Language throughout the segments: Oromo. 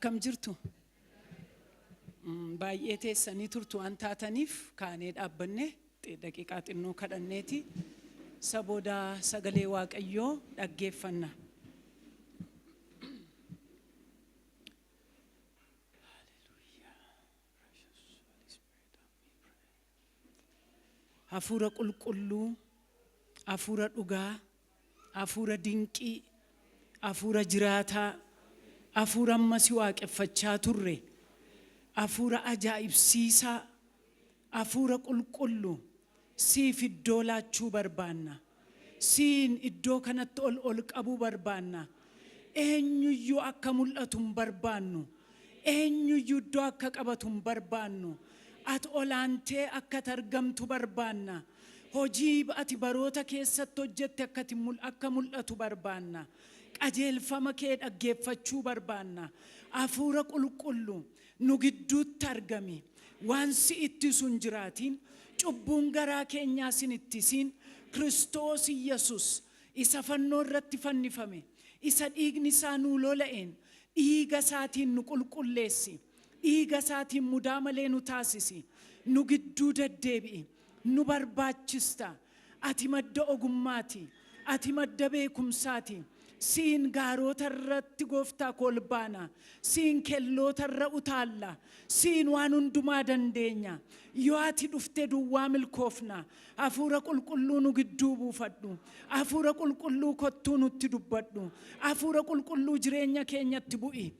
Akkam jirtu? Baay'ee teessanii turtu waan taataniif kaanee dhaabbanne daqiiqaa xinnoo kadhanneeti. Isa booda sagalee Waaqayyoo dhaggeeffanna. Hafuura qulqulluu, hafuura dhugaa, hafuura dinqii, hafuura jiraataa, hafuura amma si waaqeffachaa turre, hafuura ajaa'ibsiisaa, hafuura qulqullu siif iddoo laachuu barbaanna. Siin iddoo kanatti ol ol qabuu barbaanna. Eenyuyyuu akka mul'atu hin barbaannu. Eenyuyyuu iddoo akka qabatu hin barbaannu. Ati olaantee akka ati argamtu barbaanna. Hojii ati baroota keessatti hojjette akka ati akka mul'atu barbaanna. Qajeelfama kee dhaggeeffachuu barbaanna. Hafuura qulqullu nu gidduutti argami. Waan si ittisu hin jiraatiin, cubbuun garaa keenyaa sin ittisiin, Kiristoos Iyyasuus isa fannoo irratti fannifame, isa dhiigni isaa nuu lola'een, dhiiga isaatiin nu qulqulleessi. Dhiiga isaatiin mudaa malee nu taasisi. Nu gidduu deddeebi'i. Nu barbaachista. Ati madda ogummaati. Ati madda beekumsaati. Siin gaaroota irratti gooftaa koo ol baana. Siin kelloota irra utaalla. Siin waan hundumaa dandeenya. Yoo ati dhufte duwwaa milkoofna. Hafuura qulqulluu nu gidduu buufadhu. Hafuura qulqulluu kottuu nutti dubbadhu. Hafuura qulqulluu jireenya keenyatti bu'i.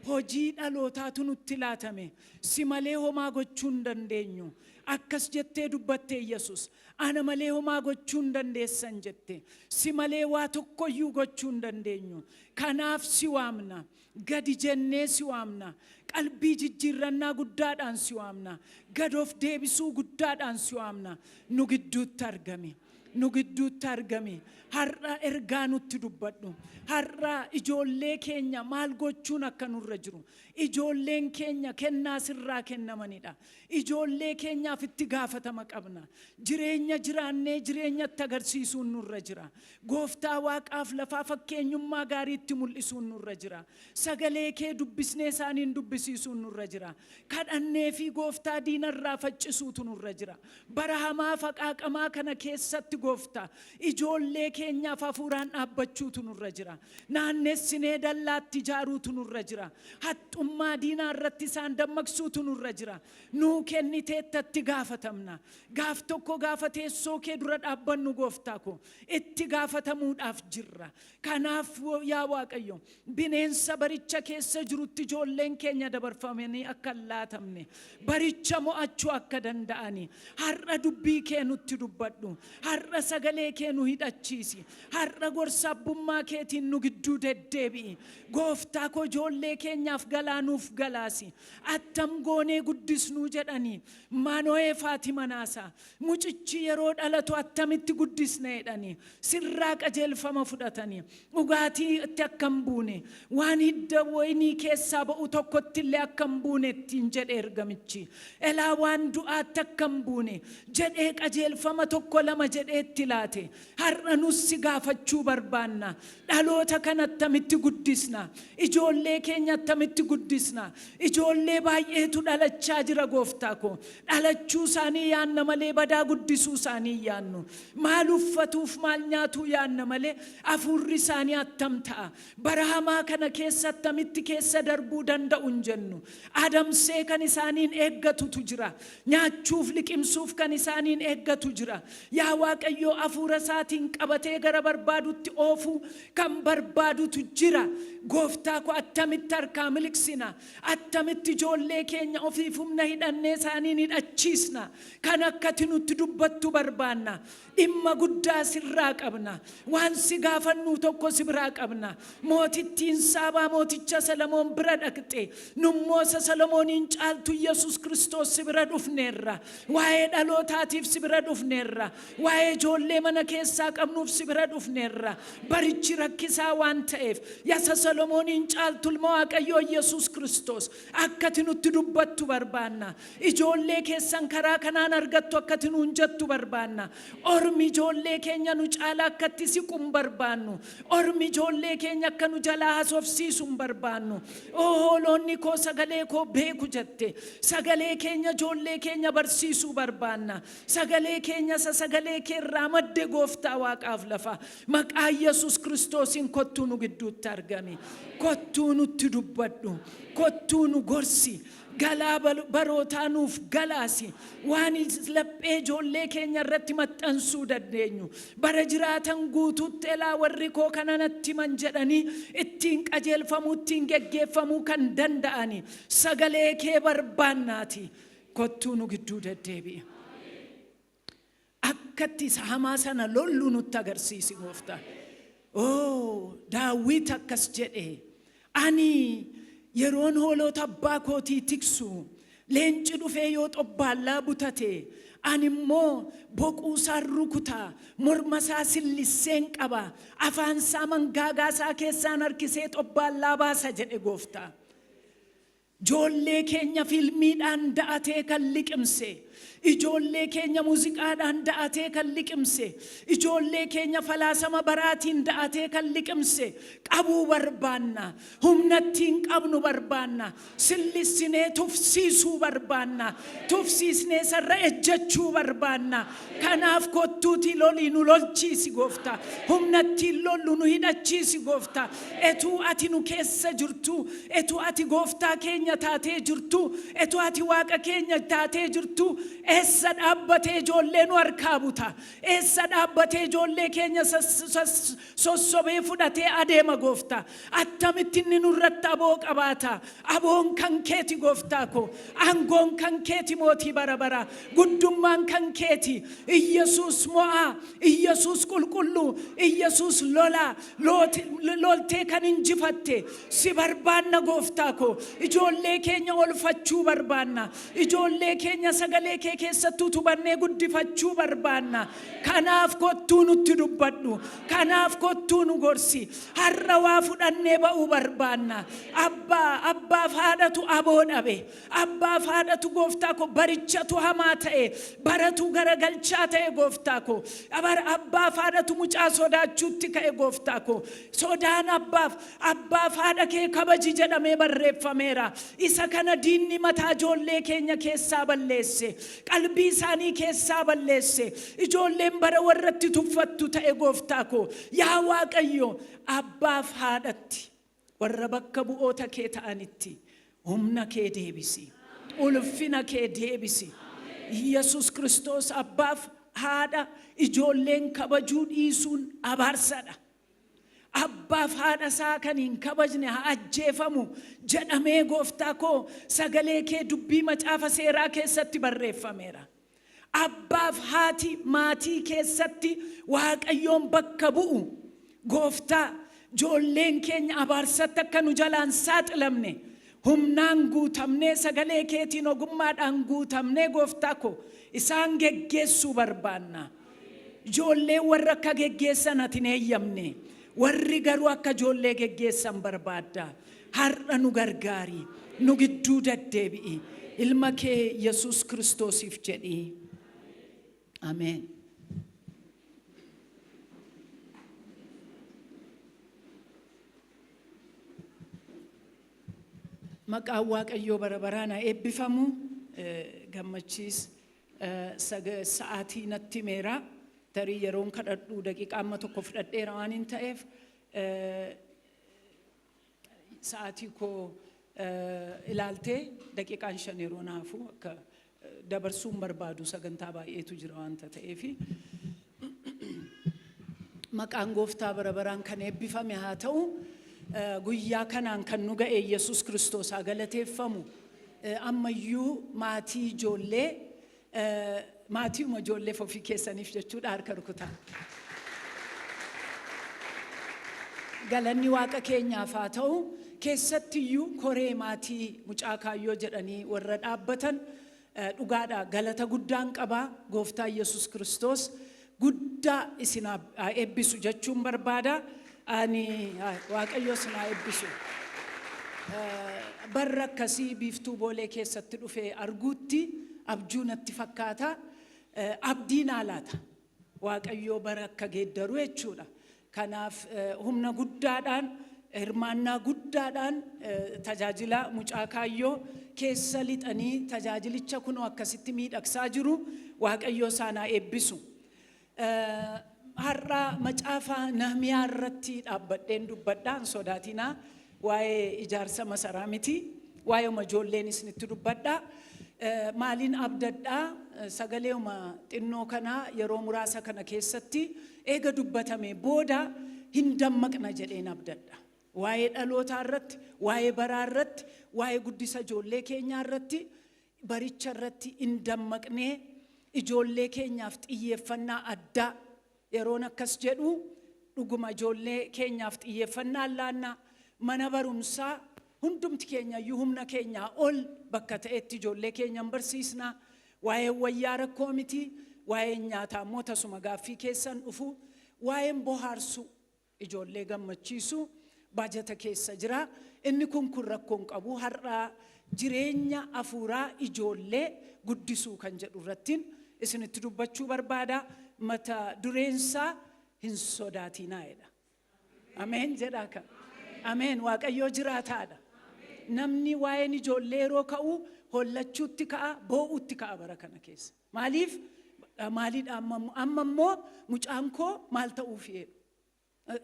Hojii dhalootaatu nutti laatame. Si malee homaa gochuu hin dandeenyu. Akkas jettee dubbatte Yesus. Ana malee homaa gochuu hin dandeessan jette. Si malee waa tokkoyyuu gochuu hin dandeenyu. Kanaaf si waamna. Gadi jennee si waamna. Qalbii jijjiirrannaa guddaadhaan si waamna. Gad of deebisuu guddaadhaan si waamna. Nu gidduutti argami. Nu gidduutti argami. Har'a ergaa nutti dubbadhu. Har'a ijoollee keenya maal gochuun akka nurra jiru. Ijoolleen keenya kennaa sirraa kennamanidha. Ijoollee keenyaaf itti gaafatama qabna. Jireenya jiraannee jireenyatti agarsiisuun nurra jira. Gooftaa waaqaaf lafaa fakkeenyummaa gaariitti mul'isuun nurra jira. Sagalee kee dubbisnee isaaniin dubbisiisuun nurra jira. Kadhannee fi gooftaa diinarraa faccisuutu nurra jira. Bara hamaa faqaaqamaa kana keessatti gooftaa ijoollee keenyaaf hafuuraan dhaabbachuutu nurra jira. Naannessinee dallaatti ijaaruutu nurra jira. Haxxummaa diinaa irratti isaan dammaqsuutu nurra jira. Nuu kenniteetta itti gaafatamna. Gaaf tokko gaafa teessoo kee dura dhaabbannu gooftaa koo itti gaafatamuudhaaf jirra. Kanaaf yaa Waaqayyo bineensa baricha keessa jirutti ijoolleen keenya dabarfamanii akka hin laatamne baricha mo'achuu akka danda'ani har'a dubbii kee nutti dubbadhu. Har'a sagalee kee nu hidhachiisi. Har'a gorsa abbummaa keetiin nu gidduu deddeebi'i. Gooftaa koo ijoollee keenyaaf galaa nuuf galaasi. Attam goonee guddisnuu jedhanii Maano'ee faati manaasaa mucichi yeroo dhalatu attamitti guddisna jedhanii sirraa qajeelfama fudhatanii dhugaatii itti akka hin buune waan hidda wayinii keessaa ba'u tokkotti illee akka hin buune ittiin jedhe ergamichi. Elaa waan du'aatti akka hin buune jedhee qajeelfama tokko lama jedhee itti laate. Har'a nus si gaafachuu barbaanna. Dhaloota kana attamitti guddisna? Ijoollee keenya attamitti guddisna? Ijoollee baay'eetu dhalachaa jira gooftaa koo. Dhalachuu isaanii yaanna malee badaa guddisuu isaanii hin yaannu. Maal uffatuuf maal nyaatuu yaanna malee hafuurri isaanii attam ta'a? Bara hamaa kana keessa attamitti keessa darbuu danda'u hin jennu. Adamsee kan isaaniin eeggatutu jira. Nyaachuuf liqimsuuf kan isaaniin eeggatu jira. Yaa Waaqayyoo hafuura isaatiin qabatee gara barbaadutti oofuu kan barbaadutu jira. Gooftaa koo attamitti harkaa miliqsina? Attamitti ijoollee keenya ofiif humna hidhannee isaaniin hidhachiisna? Kan akka ati nutti dubbattu barbaanna. Dhimma guddaa sirraa qabna. Waan si gaafannuu tokko si biraa qabna. Mootittiin Saabaa mooticha Salamoon bira dhaqxe. Nummoo isa Salomooniin caaltu Yesus Kiristoos si bira dhufneerra. Waa'ee dhalootaatiif si bira dhufneerra. Waa'ee Ijoollee mana keessaa qabnuuf si bira dhufneerra. Barichi rakkisaa waan ta'eef, yasa Solomooniin caaltu ilma Waaqayyoo Yesuus Kiristoos, akkati nutti dubbattu barbaanna. Ijoollee keessan karaa kanaan argattu akkati nuun jettu barbaanna. Ormi ijoollee keenya nu caalaa akkatti siqu hin barbaannu. Ormi ijoollee keenya akka nu jalaa hasofsiisu hin barbaannu. Oo, hoolonni koo sagalee koo beeku jette. Sagalee keenya ijoollee keenya barsiisuu barbaanna. Sagalee keenya isa sagalee kee irraa madde, gooftaa waaqaaf lafa. Maqaa Yesuus Kiristoosiin kottuu nu gidduutti argami. Kottuu nutti dubbadhu. Kottuu nu gorsi. Galaa barootaa nuuf galaasi. Waan laphee ijoollee keenya irratti maxxansuu dandeenyu. Bara jiraatan guutuutti elaa warri koo kana natti himan jedhanii ittiin qajeelfamuu, ittiin geggeeffamuu kan danda'ani. Sagalee kee barbaannaati. Kottuu nu gidduu deddeebi'i. Akkatti isa hamaa sana lollu nutti agarsiisi, gooftaa. Oo, Daawit akkas jedhe: "Ani yeroon hoolota abbaa kootii tiksu, leenci dhufee yoo xobbaallaa butate, ani immoo boquu isaan rukuta, morma isaa sillisseen qaba, afaan isaa mangaagaa isaa keessaan harkisee xobbaallaa baasa" jedhe, gooftaa. Ijoollee keenya fiilmiidhaan da'atee kan liqimse, ijoollee keenya muuziqaadhaan da'atee kan liqimse, ijoollee keenya falaasama baraatiin da'atee kan liqimse qabuu barbaanna. Humna ittiin qabnu barbaanna. Sillissinee tufsiisuu barbaanna. Tufsiisnee sarra ejjechuu barbaanna. Kanaaf kottuutii lolii nu lolchiisi, gooftaa. Humna ittiin lollu nu hidhachiisi, gooftaa. Etuu ati nu keessa jirtu, etuu ati gooftaa keenya taatee jirtu, etuu ati waaqa keenya taatee jirtu, eessa dhaabbatee ijoollee nu harkaa buta? Eessa dhaabbatee ijoollee keenya sossobee fudhatee adeema, gooftaa? Attamitti inni nurratti aboo qabaata? Aboon kan keeti, gooftaa koo. Aangoon kan keeti, mootii bara baraa. Guddummaan kan keeti. Iyyasuus mo'aa. Iyyasuus qulqulluu. Iyyasuus lolaa. Loltee kan injifatte. Si barbaanna, gooftaa koo. Ijoollee keenya olfachuu barbaanna. Ijoollee keenya sagalee kee keessatti utubannee guddifachuu barbaanna. Kanaaf kottuu nutti dubbadhu. Kanaaf kottuu nu gorsi. Har'a waa fudhannee ba'uu barbaanna. Abbaaf haadhatu aboo dhabe. Abbaaf haadhatu, gooftaa koo, barichatu hamaa ta'e. Baratu garagalchaa ta'e, gooftaa koo. Abbaaf haadhatu mucaa sodaachuutti ka'e, gooftaa koo. Sodaan abbaaf haadha kee kabaji jedhamee barreeffameera. Isa kana diinni mataa ijoollee keenya keessaa balleesse. Qalbii isaanii keessaa balleesse. Ijoolleen bara warratti tuffattu ta'e, gooftaa koo. Yaa Waaqayyo, abbaaf haadhatti, warra bakka bu'oota kee ta'anitti humna kee deebisi. Ulfina kee deebisi. Yesus Kiristoos, abbaaf haadha ijoolleen kabajuu dhiisuun abaarsadha. Abbaaf haadha isaa kan hin kabajne haa ajjeefamu jedhamee, gooftaa koo, sagalee kee dubbii macaafa seeraa keessatti barreeffameera. Abbaaf haati maatii keessatti Waaqayyoon bakka bu'u. Gooftaa, ijoolleen keenya abaarsatti akka nu jalaan saaxilamne, humnaan guutamnee, sagalee keetiin ogummaadhaan guutamnee, gooftaa koo, isaan geggeessuu barbaanna. Ijoolleen warra akka geggeessan ati hin eeyyamne. Warri garuu akka ijoollee geggeessan barbaadda. Har'a nu gargaari. Nu gidduu deddeebi'i. Ilma kee Yesuus Kiristoosiif jedhii. Ameen. Maqaan Waaqayyoo bara baraan haa eebbifamu. Gammachiis sa'aatii natti himeera. Tarii yeroon kadhadhu daqiiqaa amma tokko fudhadheera waan hin ta'eef, sa'aatii koo ilaaltee daqiiqaan 5 yeroo naafu akka dabarsuun barbaadu, sagantaa baay'eetu jira waanta ta'eefi. Maqaan gooftaa bara baraan kan eebbifame haa ta'u. Guyyaa kanaan kan nu ga'e Yesuus Kiristoos haa galateeffamu. Ammayyuu maatii ijoollee, maatiiuma ijoolleef, ofii keessaniif jechuudha, harka rukutaa. Galanni Waaqa keenyaaf haa ta'u. Keessattiyyuu koree maatii mucaa kaayyoo jedhanii warra dhaabbatan, dhugaadha, galata guddaan qabaa. Gooftaa Yesuus Kiristoos Guddaa isin haa eebbisu jechuun barbaada. Ani Waaqayyo isin haa eebbisu. Barra akkasii Biiftuu Boolee keessatti dhufee arguutti abjuu natti fakkaata. Abdii naa laata. Waaqayyoo bara akka geeddaru jechuudha. Kanaaf humna guddaadhaan, hirmaannaa guddaadhaan, tajaajila mucaa kaayyoo keessa lixanii tajaajilicha kunoo akkasitti miidhagsaa jiru. Waaqayyoo isaan haa eebbisu. Har'a macaafa Nahmiyaa irratti dhaabbadheen dubbadha. Hin sodaatinaa, waa'ee ijaarsa masaraa miti. Waa'ee ijoolleen isinitti dubbadha. Maaliin abdadhaa? Sagaleema xinnoo kana yeroo muraasa kana keessatti eega dubbatame booda hin dammaqna jedheen abdadha. Waa'ee dhalootaa irratti, waa'ee baraa irratti, waa'ee guddisa ijoollee keenyaa irratti, baricha irratti hin dammaqnee ijoollee keenyaaf xiyyeeffannaa addaa. Yeroon akkas jedhu, dhuguma ijoollee keenyaaf xiyyeeffannaa laannaa? Mana barumsaa hundumti keenya iyyuu humna keenyaa ol bakka ta'etti ijoollee keenya hin barsiisnaa. Waa'ee wayyaa rakkoo miti, waa'een nyaataa immoo tasuma gaaffii keessan dhufu, waa'een bohaarsuu, ijoollee gammachiisu baajata keessa jira. Inni kun rakkoon qabu. Har'a jireenya hafuuraa ijoollee guddisuu kan jedhu irrattiin isinitti dubbachuu barbaada. Mata dureensaa "Hin sodaatinaa" jedha. Ameen jedhaa kan. Ameen. Waaqayyoo jiraataadha. Namni waa'een ijoollee yeroo ka'u hollachuutti ka'a, boo'uutti ka'a bara kana keessa. Maaliif? Maaliidha amma immoo mucaan koo maal ta'uuf jedhu.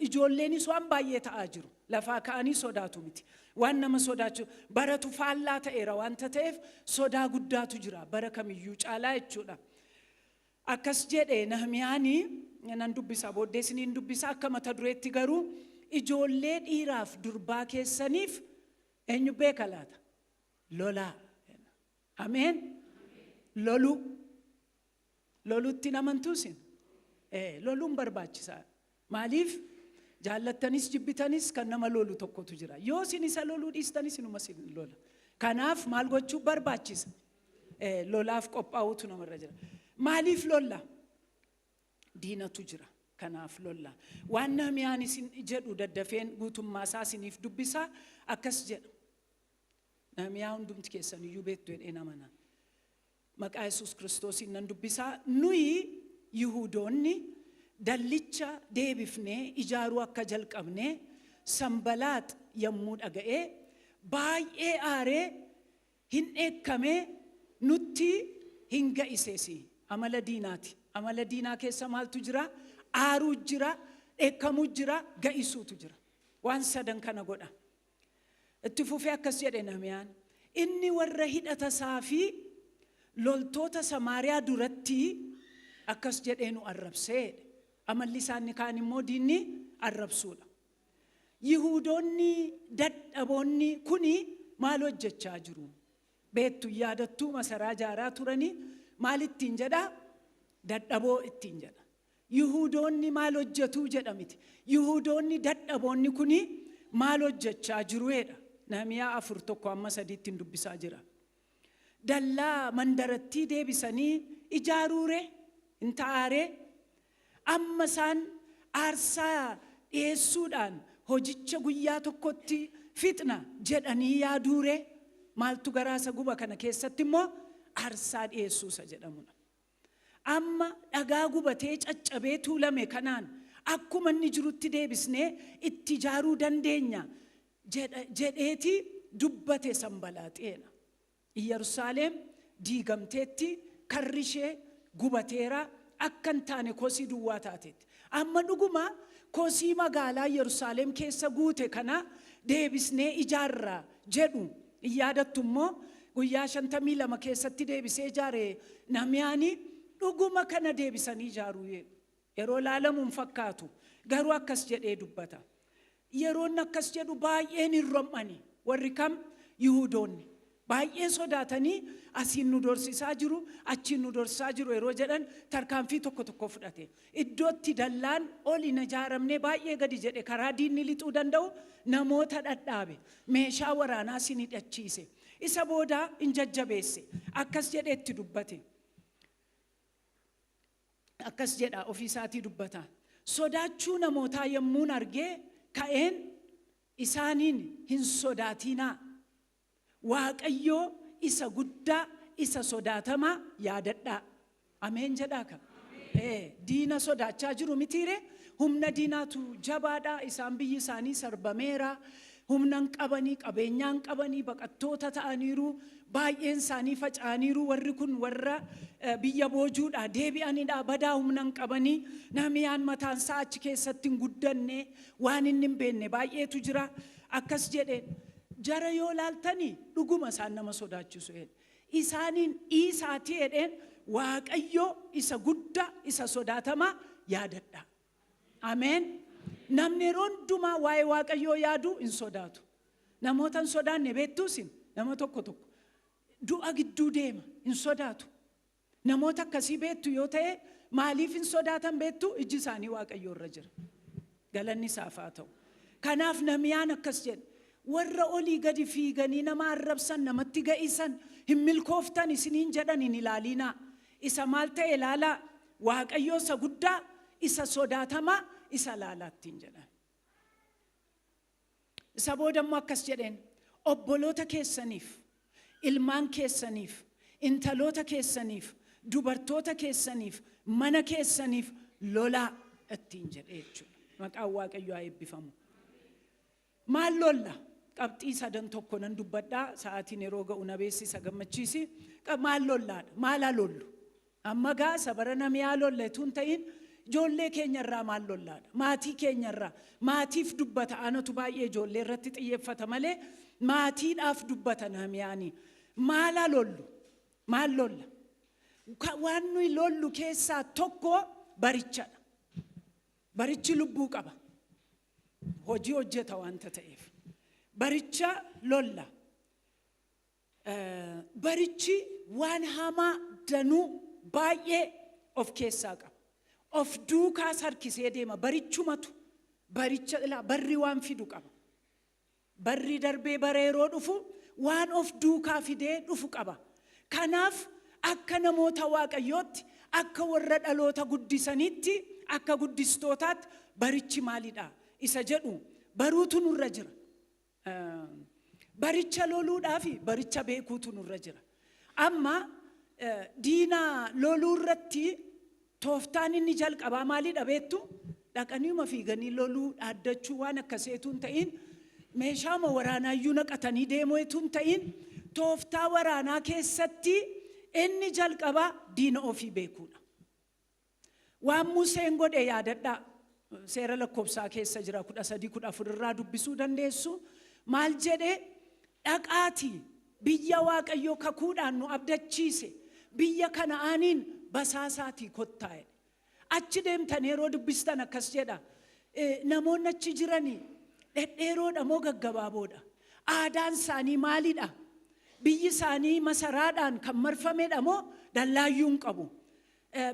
Ijoolleenis waan baay'ee ta'aa jiru. Lafaa ka'anii sodaatu miti. Waan nama sodaachu baratu faallaa ta'eera wanta ta'eef sodaa guddaatu jira bara kamiyyuu caalaa jechuudha. Akkas jedhe Nahmiyaanii. Nan dubbisa, booddee isiniin dubbisa. Akka mata dureetti garuu ijoollee dhiiraaf durbaa keessaniif eenyu beeka laata? Lolaa. Ameen. Loluu. Loluutti namantuu isin? Loluun barbaachisaadha. Maaliif? Jaallattanis jibbitanis kan nama lolu tokkotu jira. Yoo isin isa loluu dhiistanis inuma isin lola. Kanaaf maal gochuu barbaachisa? Lolaaf qophaa'uutu namarra jira. Maaliif lolla? Diinatu jira. Kanaaf lolla. Waan Nahmiyaan isin jedhu daddafeen guutummaa isaa isiniif dubbisa. Akkas jedha. Nahmiyaa hundumti keessan iyyuu beektu jedheen amana. Maqaa Yesuus Kiristoosiin nan dubbisaa. Nuyi Yihuudoonni dallicha deebifnee ijaaruu akka jalqabne Sanbalaax yommuu dhaga'ee baay'ee aaree hin dheekkamee nutti hin ga'iseesi. Amala diinaati. Amala diinaa keessa maaltu jira? Aaruu jira, dheekkamuu jira, ga'isuutu jira. Waan sadan kana godha. Itti fufee akkas jedhe Nahmiyaan. Inni warra hidhata isaa fi loltoota Samaariyaa duratti akkas jedhee nu arrabsee. Amalli isaanii kaan immoo diinni arrabsuudha. "Yihuudoonni dadhaboonni kuni maal hojjechaa jiru? Beektu, yaadattuu, masaraa ijaaraa turanii maal ittiin jedhaa? Dadhaboo ittiin jedha. Yihuudoonni maal hojjetuu jedha miti. Yihuudoonni dadhaboonni kuni maal hojjechaa jiru?" jedha. Nahmiyaa 4:1 hamma 3tti hin dubbisaa jira. "Dallaa mandarattii deebisanii ijaaruure hin ta'aaree? Amma isaan aarsaa dhiyeessuudhaan hojicha guyyaa tokkotti fixna jedhanii yaaduure?" Maaltu garaasa guba kana keessatti immoo? Aarsaa dhiyeessuusa jedhamudha. "Amma dhagaa gubatee caccabee tuulame kanaan akkuma inni jirutti deebisnee itti ijaaruu dandeenya jedheeti dubbate Sanbalaaxeedha. Yerusaalem diigamteetti, karri ishee gubateera, akka hin taane kosii duwwaa taateetti. Amma dhuguma kosii magaalaa Yerusaalem keessa guute kana deebisnee ijaarra jedhu. Yaadattu immoo guyyaa 52 keessatti deebisee ijaare Nahmiyaani. Dhuguma kana deebisanii ijaaruu jedhu. Yeroo laalamuun fakkaatu garuu akkas jedhee dubbata. Yeroon akkas jedhu baay'een hin rom'ani. Warri kam? Yihuudoonni. Baay'ee sodaatanii asiin nu dorsisaa jiru, achiin nu dorsisaa jiru yeroo jedhan tarkaanfii tokko tokko fudhate. Iddootti dallaan ol hin ijaaramne, baay'ee gadi jedhe, karaa diinni lixuu danda'u namoota dhadhaabe. Meeshaa waraanaa sin hidhachiise. Isa booda hin jajjabeesse. Akkas jedhee itti dubbate. Akkas jedha, ofii isaatii dubbata. "Sodaachuu namootaa yommuun argee ka'een isaaniin, 'Hin sodaatinaa. Waaqayyoo isa guddaa, isa sodaatamaa yaadadhaa.'" Ameen jedhaa ka. Diina sodaachaa jiru mitiire? Humna diinaatu jabaadha. Isaan biyyi isaanii sarbameera. Humna hin qabanii, qabeenyaa hin qabanii, baqattoota ta'aniiru. Baay'een isaanii faca'aniiru. Warri kun warra biyya boojuudhaa deebi'anidha. Badaa humna hin qabanii. Nahimiyaan mataan isaa achi keessatti hin guddanne, waan inni hin beekne baay'eetu jira. Akkas jedheen, "Jara yoo laaltanii dhuguma isaan nama sodaachisu," jedhe. "Isaaniin dhiisaatii," jedheen, "Waaqayyo isa guddaa, isa sodaatamaa yaadadha." Ameen. Namni yeroo hundumaa waa'ee Waaqayyoo yaadu hin sodaatu. Namoota hin sodaanne beektuusin? Nama tokko tokko du'a gidduu deema, hin sodaatu. Namoota akkasii beektu yoo ta'e, maaliif hin sodaatan beektu? Ijji isaanii Waaqayyoo irra jira. Galanni isaaf haa ta'u. Kanaaf Nahimiyaan akkas jedhe. "Warra olii gadi fiiganii nama arrabsan, namatti ga'isan, hin milkooftan isiniin jedhan hin ilaalinaa. Isa maal ta'e ilaalaa? Waaqayyoo isa guddaa, isa sodaatamaa isa ilaalaa," ittiin jedhan. Isa booda immoo akkas jedheen, "Obboloota keessaniif, ilmaan keessaniif, intaloota keessaniif, dubartoota keessaniif, mana keessaniif lolaa," ittiin jedhee jechuudha. Maqaan Waaqayyoo haa eebbifamu. Maal lolla? Qabxii sadan tokko nan dubbadhaa. Sa'aatiin yeroo ga'u na beeksisa, gammachiisi. Maal lollaadha? Maal haa lollu? Amma gaa sabara namiyaa lolla utuu hin ta'in, ijoollee keenyarraa maal lollaadha? Maatii keenyarraa. Maatiif dubbata. Anatu baay'ee ijoollee irratti xiyyeeffata malee maatiidhaaf dubbata Nahimiyaanii. Maal haa lollu? Maal lolla? Waan nuyi lollu keessaa tokko barichadha. Barichi lubbuu qaba. Hojii hojjeta wanta ta'eef. Baricha lolla. Barichi waan hamaa danuu baay'ee of keessaa qaba. Of duukaas harkisee deema. Barichumatu baricha ilaa, barri waan fidu qaba. Barri darbee bara yeroo dhufu waan of duukaa fidee dhufu qaba. Kanaaf akka namoota Waaqayyootti, akka warra dhaloota guddisanitti, akka guddistootaatti barichi maalidha isa jedhu baruutu nurra jira. Baricha loluudhaaf baricha beekuutu nurra jira. Amma diina loluu irratti tooftaan inni jalqabaa maalidha beektu? Dhaqaniuma fiiganii loluu, dhaaddachuu, waan akkasiitu hin ta'in, meeshaama waraanaayyuu naqatanii deemuutu hin ta'in, tooftaa waraanaa keessatti inni jalqabaa diina ofii beekuudha. Waan Museen godhe yaadadhaa. Seera Lakkoofsaa keessa jira, 13 14 irraa dubbisuu dandeessu. Maal jedhee? "Dhaqaatii biyya Waaqayyoo kakuudhaan nu abdachiise, biyya Kana'aaniin basaasaatii kottaa," jedhe. Achi deemtan yeroo dubbistan akkas jedha. Namoonni achi jiranii dhedheeroodha moo gaggabaaboodha? Aadaan isaanii maalidha? Biyyi isaanii masaraadhaan kan marfamedha moo dallaayyuu hin qabu?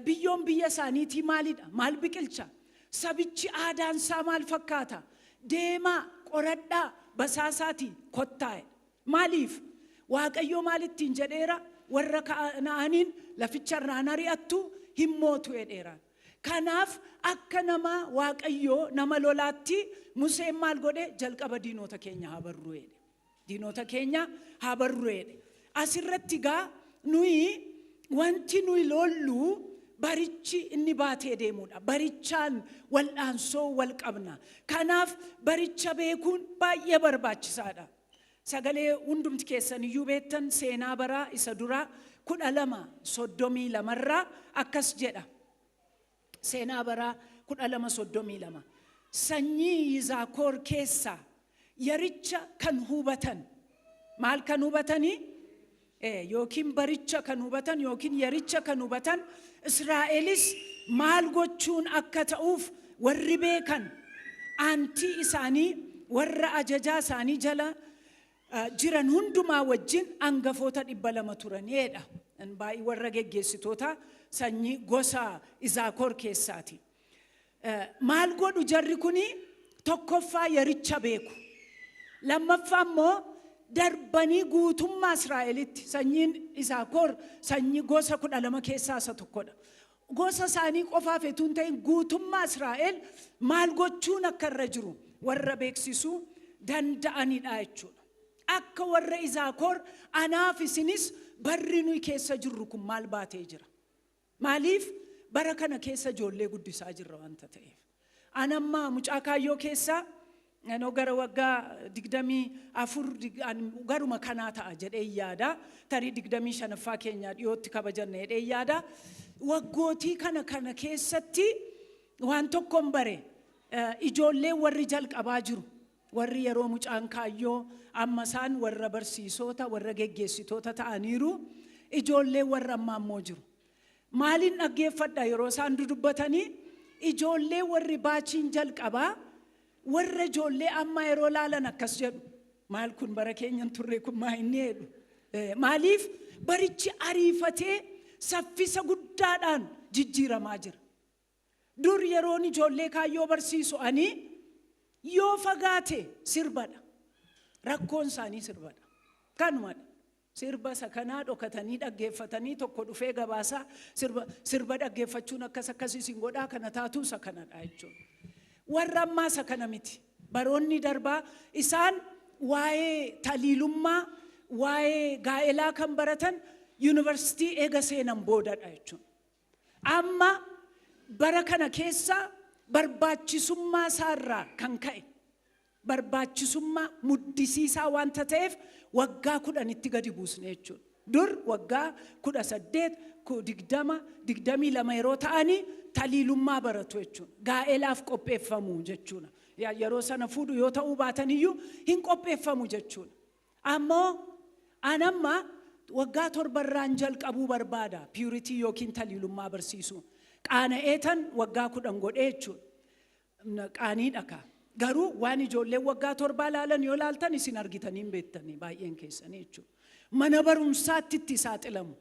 Biyyoon biyya isaaniitii maalidha? Maal biqilcha? Sabichi aadaan isaa maal fakkaata? Deemaa qoradhaa, basaasaatii kottaa," jedhe. Maaliif? Waaqayyoo maalittiin jedheera? "Warra Kana'aaniin laficha irraan ari'attu, hin mootu," jedheera. Kanaaf akka nama Waaqayyoo, nama lolaatti, Museen maal godhe? "Jalqaba diinota keenya haa barru," jedhe. "Diinota keenya haa barru," jedhe. Asirratti gaa nuyi wanti nuyi lollu barichi inni baatee deemudha. Barichaan wal'aansoo wal qabna. Kanaaf baricha beekuun baay'ee barbaachisaadha. Sagalee hundumti keessan iyyuu beektan, Seenaa Baraa isa duraa 12:32rraa akkas jedha. Seenaa Baraa 12:32. Sanyii Yisaakoor keessaa yaricha kan hubatan, maal kan hubatanii? Yookiin baricha kan hubatan yookiin yaricha kan hubatan, Israa'elis maal gochuun akka ta'uuf warri beekan, aantii isaanii warra ajajaa isaanii jala jiran hundumaa wajjin hangafoota 200 turaniidha. Baay'ee warra geggeessitoota sanyii gosa Yisaakoor keessaati. Maal godhu jarri kuni? Tokkoffaa yaricha beeku. Lammaffaa immoo darbanii guutummaa Israa'elitti, sanyiin Yisaakoor sanyii gosa 12 keessaa isa tokkodha. Gosa isaanii qofaaf utuu hin ta'in guutummaa Israa'el maal gochuun akka irra jiru warra beeksisuu danda'anidha jechuudha. Akka warra Izaakoor anaaf isinis barri nuyi keessa jirru kun maal baatee jira? Maaliif bara kana keessa ijoollee guddisaa jirra wanta ta'eef. Anamma mucaa kaayyoo keessaa anoo gara waggaa 24 garuma kanaa ta'a jedhee yaada. Tarii 25ffaa keenyaa dhiyootti kabajanna jedhee yaada. Waggootii kana keessatti waan tokkoon bare, ijoollee warri jalqabaa jiru. Warri yeroo mucaan kaayyoo amma isaan warra barsiisota, warra geggeessitoota ta'aniiru, ijoollee warra ammaa immoo jiru. Maaliin dhaggeeffadha yeroo isaan dudubbatanii? Ijoollee warri baachiin jalqabaa warra ijoollee amma yeroo laalan akkas jedhu. Maal kun, bara keenyan turre kun, maa inni jedhu. Maaliif barichi ariifatee saffisa guddaadhaan jijjiiramaa jira. Dur yeroon ijoollee kaayyoo barsiisu ani yoo fagaate sirbadha. Rakkoon isaanii sirbadha. Kanumadha. Sirba isa kanaa dhokatanii dhaggeeffatanii, tokko dhufee gabaasaa, sirba dhaggeeffachuun akkas akkas isin godhaa, kana taatu, isa kanadha jechuudha. Warra ammaa isa kana miti. Baroonni darbaa isaan waa'ee taliilummaa, waa'ee gaa'elaa kan baratan yuunivarsiitii eega seenan boodadha jechuudha. Amma bara kana keessa barbaachisummaa isaarraa kan ka'e, barbaachisummaa muddisiisaa wanta ta'eef, waggaa 10tti gadi buusne jechuudha. Dur waggaa 18, 20, 22 yeroo ta'anii taliilummaa baratu jechuudha. Gaa'elaaf qopheeffamu jechuudha. Yeroo sana fuudhu yoo ta'uu baatan iyyuu hin qopheeffamu jechuudha. Ammoo anamma waggaa 7rraan jalqabuu barbaada purity yookiin taliilummaa barsiisuu. Qaana'eetan waggaa 10 godhee jechuudha. Qaaniidha kaa. Garuu waan ijoolleen waggaa 7 laalan yoo laaltan isin argitanii hin beektanii baay'een keessanii jechuudha. Mana barumsaatti itti saaxilamu.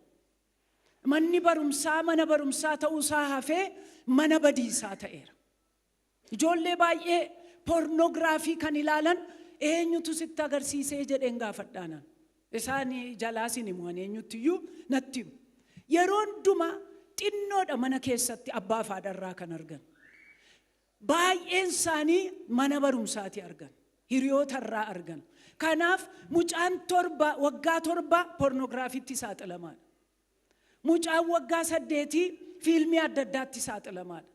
Manni barumsaa mana barumsaa ta'uusaa hafee mana badiisaa ta'eera. Ijoollee baay'ee pornography kan ilaalan eenyutu sitti agarsiisee jedheen gaafadhaanan. Isaan jalaas hin himu, ani eenyuttiyyuu natti himu. Yeroo hundumaa xinnoodha mana keessatti abbaa fi haadharraa kan argan. Baay'een isaanii mana barumsaati argan. Hiriyootarraa argan. Kanaaf mucaan 7, waggaa 7 pornographytti saaxilamaadha. Mucaan waggaa 8 fiilmii adda addaatti saaxilamaadha.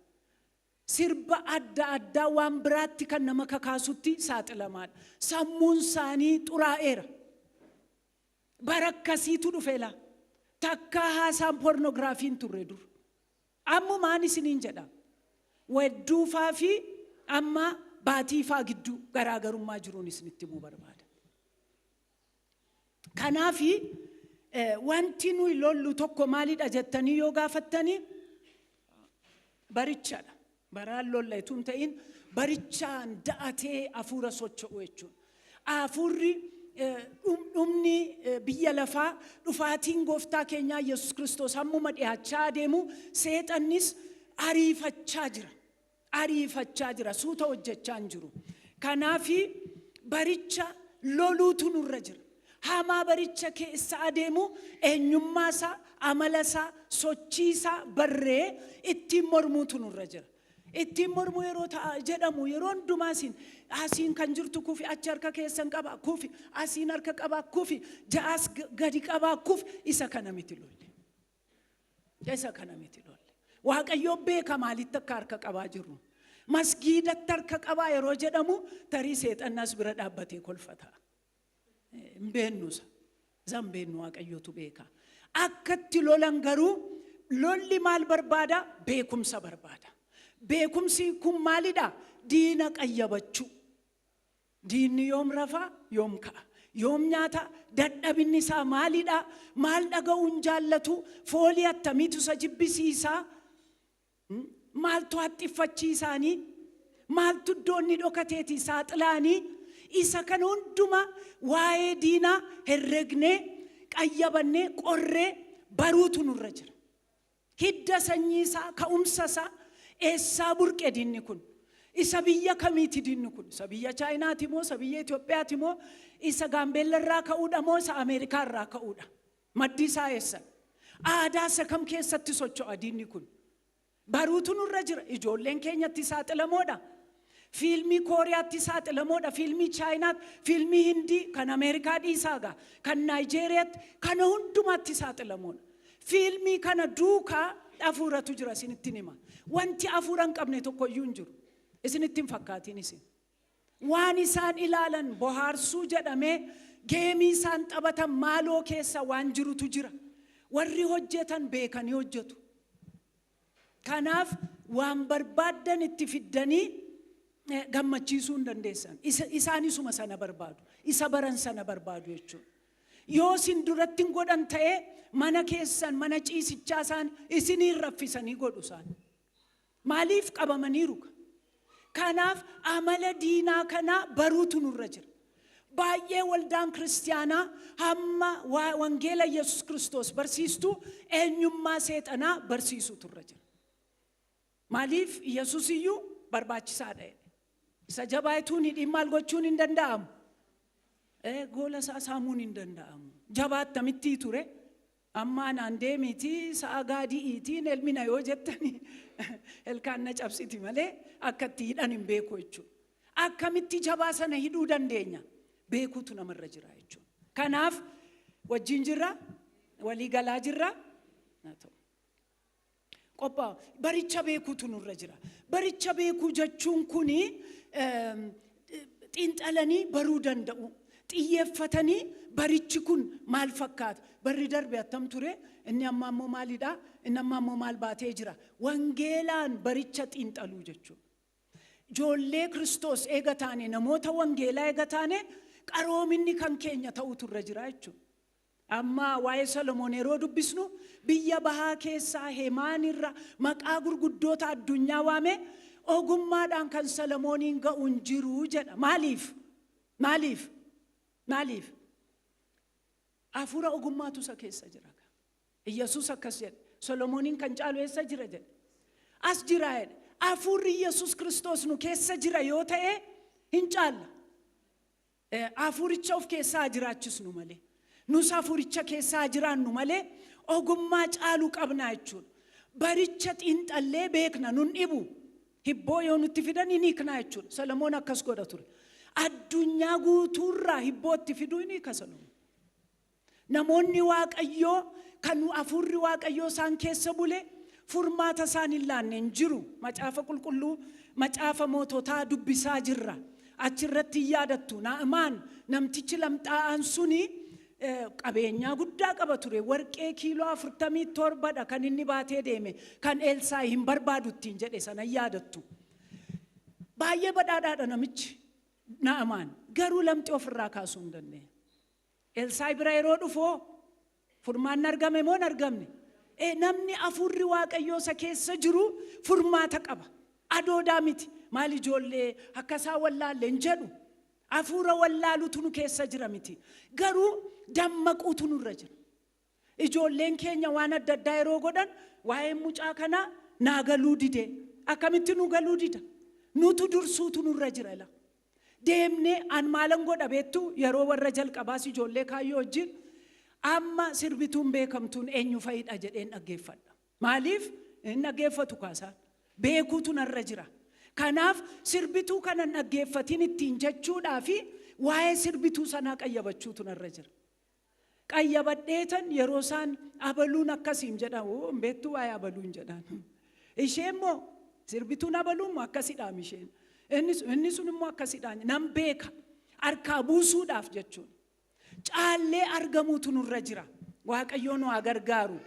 Sirba adda addaa waan biraatti kan nama kakaasutti saaxilamaadha. Sammuun isaanii xuraa'eera. Bara akkasiitu dhufe laa. Takkaa haasaan pornographyn turre dur. Ammumaan isiniin jedha. Wedduufaa fi amma baatiifaa gidduu garaagarummaa jiruun isinitti himuu barbaada. Kanaafi wanti nuyi lollu tokko maalidha jettanii yoo gaafattanii, barichadha. Baraan lolla itoo hin ta'in barichaan da'atee hafuura socho'u jechuudha. Hafuurri dhumni biyya lafaa, dhufaatiin gooftaa keenyaa Yesus Kiristoos hammuma dhiyaachaa adeemu, seexannis ariifachaa jira. Ariifachaa jira. Suuta hojjechaa hin jiru. Kanaafi baricha loluutu nurra jira. Hamaa baricha keessa adeemu eenyummaa isaa, amala isaa, sochii isaa barree ittiin mormuutu nurra jira. Ittiin mormuu yeroo ta'a jedhamu, yeroo hundumaa asiin asiin kan jirtu kufi, achi harka keessan qaba kufi, asiin harka qabaa kufi, ja'as gadi qabaa kufi, isa kana miti lolle. Isa kana miti lolle. Waaqayyo beeka maalitti akka harka qabaa jirru. Masgiidatti harka qabaa yeroo jedhamu tarii seexannaas bira dhaabbatee kolfata. Hin beennu isa. Isa hin beennu, Waaqayyotu beeka. Akkatti lolan garuu, lolli maal barbaada? Beekumsa barbaada. Beekumsi kun maalidha? Diina qayyabachuu. Diinni yoom rafaa? Yoom ka'a? Yoom nyaata? Dadhabinni isaa maalidha? Maal dhaga'uun jaallatu? Foolii attamiitu isa jibbisiisaa? Maaltu haxxiffachiisaanii? Maaltu iddoo inni dhokateeti saaxilaanii? Isa kana hundumaa waa'ee diinaa herregnee, qayyabannee, qorree baruutu nurra jira. Hidda sanyii isaa, ka'umsa isaa, eessaa burqe diinni kun? Isa biyya kamiiti diinni kun? Isa biyya Chaayinaati moo? Isa biyya Itoophiyaati moo? Isa Gaambeella irraa ka'uudha moo? Isa Ameerikaa irraa ka'uudha? Maddi isaa eessa? Aadaa isa kam keessatti socho'a diinni kun? Baruutu nurra jira. Ijoolleen keenyatti saaxilamoodha. Fiilmii Kooriyaatti saaxilamoodha. Fiilmii Chaayinaatti, fiilmii Hindii, kan Ameerikaa dhiisaagaa, kan Naayijeeriyaatti, kana hundumaatti saaxilamoodha. Fiilmii kana duukaa hafuuratu jira, isinittiin hima. Wanti hafuura hin qabne tokko iyyuu hin jiru. Isinitti hin fakkaatiin isin. Waan isaan ilaalan bohaarsuu jedhamee geemii isaan taphatan maaloo keessa waan jirutu jira. Warri hojjetan beekanii hojjetu. Kanaaf waan barbaaddan itti fiddanii gammachiisuu hin dandeessan. Isaanisuma sana barbaadu. Isa baran sana barbaadu jechuudha. Yoo isin duratti hin godhan ta'ee, mana keessan, mana ciisichaa isaan isiniin raffisanii godhu isaan. Maaliif? Qabamaniiru? Kanaaf amala diinaa kanaa baruutu nurra jira. Baay'ee waldaan kiristiyaanaa hamma wangeela Yesus Kiristoos barsiistuu eenyummaa seexanaa barsiisuutu irra jira. Maaliif? Yesus iyyuu barbaachisaadha jedhe. Isa jabaa hidhiin maal gochuun hin danda'amu? Goola isaa saamuun hin danda'amu. Jabaattamittii ture. Amma anaan deemiitii sa'a gaadi'iitiin elmina yoo jettani, ilkaan na cabsiti malee akka itti hidhan hin beeku jechuudha. Akkamitti jabaa sana hidhuu dandeenya? Beekuutu namarra jira jechuudha. Kanaaf wajjin jirra, walii galaa jirra. Qophaa'u. Baricha beekuutu nurra jira. Baricha beekuu jechuun kuni xiinxalanii baruu danda'u. Xiyyeeffatanii barichi kun maal fakkaata? Barri darbe attam ture? Inni amma ammoo maalidha? Inni amma ammoo maal baatee jira? Wangeelaan baricha xiinxaluu jechuudha. Ijoollee Kiristoos eega taane, namoota wangeelaa eega taane, qaroominni kan keenya ta'utu irra jira jechuudha. Amma waa'ee Solomoon yeroo dubbisnu, biyya bahaa keessaa Hemaan irra maqaa gurguddoota addunyaa waame, ogummaadhaan kan Solomooniin ga'u hin jiru jedha. Maaliif? Maaliif? Maaliif? Hafuura ogummaatu isa keessa jira. Iyyasuus akkas jedhe. Solomooniin kan caalu eessa jira jedhe. As jira jedhe. Hafuurri Yesuus Kiristoos nu keessa jira yoo ta'e, hin caalla. Hafuuricha of keessaa jiraachisnu malee. Nus hafuuricha keessaa jiraannu malee, ogummaa caalu qabna jechuudha. Baricha xiinxallee beekna, nun dhibu. Hibboo yoo nutti fidan hin hiiknaa jechuudha. Solomoon akkas godha ture. Addunyaa guutuurraa hibboo itti fiduu hin hiika Solomoon. Namoonni Waaqayyoo kan hafuurri Waaqayyoo isaan keessa bule furmaata isaan hin laanne hin jiru. Macaafa qulqulluu, macaafa moototaa dubbisaa jirra. Achirratti hin yaadattu. Na'amaan namtichi lamxaa'aan suni qabeenyaa guddaa qaba ture. Warqee kiiloo 47dha kan inni baatee deeme. Kan Elsaa'i hin barbaadu ittiin jedhe sana hin yaadattu. Baay'ee badhaadhaadha namichi Na'amaan. Garuu lamxii ofirraa kaasuu hin dandeenye. Elsaa'i bira yeroo dhufoo furmaanni argame moo hin argamne? Namni hafuurri Waaqayyoo isa keessa jiru furmaata qaba. Adoodaa miti. Maal ijoollee akka isaa wallaalle hin jedhu. Hafuura wallaalutu nu keessa jira miti. Garuu dammaquutu nurra jira. Ijoolleen keenya waan adda addaa yeroo godhan, waa'een mucaa kanaa naa galuu dide. Akkamitti nu galuu dida? Nutu dursuutu nurra jira ila. Deemnee an maalan godha beektu? Yeroo warra jalqabaas ijoollee kaayyoo wajjin amma sirbituun beekamtuun eenyu fa'idha jedheen dhaggeeffadha. Maaliif? Hin dhaggeeffatu kaasaan. Beekuutu narra jira. Kanaaf sirbituu kana hin dhaggeeffatin ittiin jechuudhaa fi waa'ee sirbituu sanaa qayyabachuutu narra jira. Qayyabadheetan yeroo isaan abaluun akkasiin jedhan, "Oo, hin beektuu waa'ee abaluun" jedhan. Ishee immoo sirbituun abaluun immoo akkasidhaam isheen. Inni sun immoo akkasidhaan nan beeka. Harkaa buusuudhaaf jechuudha. Caallee argamuutu nurra jira. Waaqayyoon nu haa gargaaru.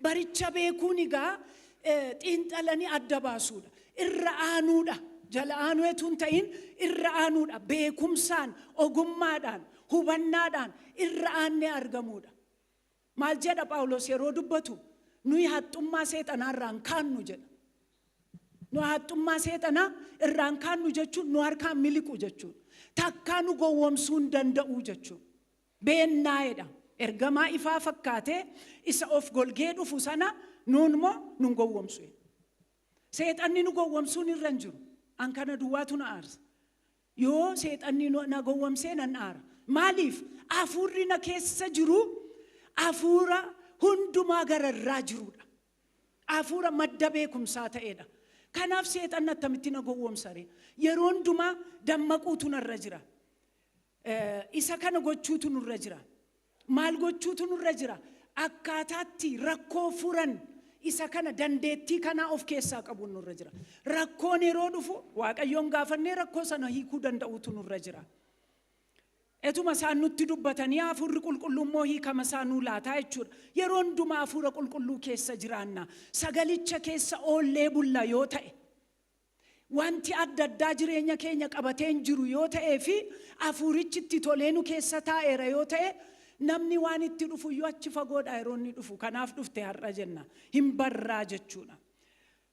Baricha beekuun egaa xiinxalanii adda baasuudha. Irra aanuudha. Jala aanuu etuu hin ta'in, irra aanuudha. Beekumsaan, ogummaadhaan, hubannaadhaan irra aannee argamuudha. Maal jedha Phaawulos yeroo dubbatu? Nuyi haxxummaa seexanaa irraan kaannu jedha. Nu haxxummaa seexanaa irraan kaannu jechuun nu harkaan miliqu jechuudha. Takkaa nu gowwoomsuu hin danda'u jechuudha. Beennaa'edha. Ergamaa ifaa fakkaatee isa of golgee dhufu sana nuun immoo nun gowwoomsu. Seexanni nu gowwoomsuun irra hin jiru. An kana duwwaatu na aarsa. Yoo seexanni na gowwoomsee nan aara. Maaliif? Hafuurri na keessa jiru hafuura hundumaa gararraa jirudha. Hafuura madda beekumsaa ta'edha. Kanaaf seexanni attamitti na gowwoomsa ree? Yeroo hundumaa dammaquutu narra jira. Isa kana gochuutu nurra jira. Maal gochuutu nurra jira? Akkaataatti rakkoo furan isa kana dandeettii kanaa of keessaa qabuun nurra jira. Rakkoon yeroo dhufu Waaqayyoon gaafannee rakkoo sana hiikuu danda'uutu nurra jira. Etuma isaan nutti dubbatanii hafuurri qulqulluu immoo hiikama isaa nuu laataa jechuudha. Yeroo hundumaa hafuura qulqulluu keessa jiraanna. Sagalicha keessa oollee bulla yoo ta'e, wanti adda addaa jireenya keenya qabatee hin jiru yoo ta'ee fi hafuurichi itti tolee nu keessa taa'eera yoo ta'e, namni waan itti dhufu iyyuu achi fagoodha yeroo inni dhufu. Kanaaf dhufte har'a jenna. Hin barraa jechuudha.